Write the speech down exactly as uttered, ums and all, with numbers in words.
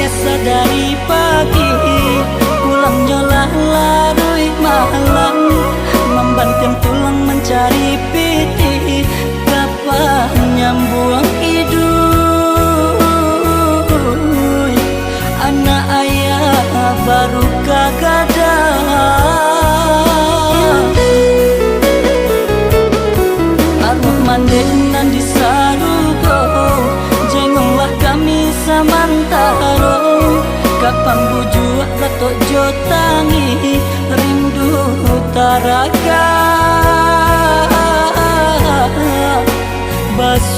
Sadari pagi, pulang nyoe lah larui malam. Membanting tulang mencari piti, kapan nyambung idui. Anak ayah baru ka gadang. Arwah mandé nan di sarugoe, jengonglah kami samantara. Kapan bujuak Datuk Jo tangi, rindu taraga. Bas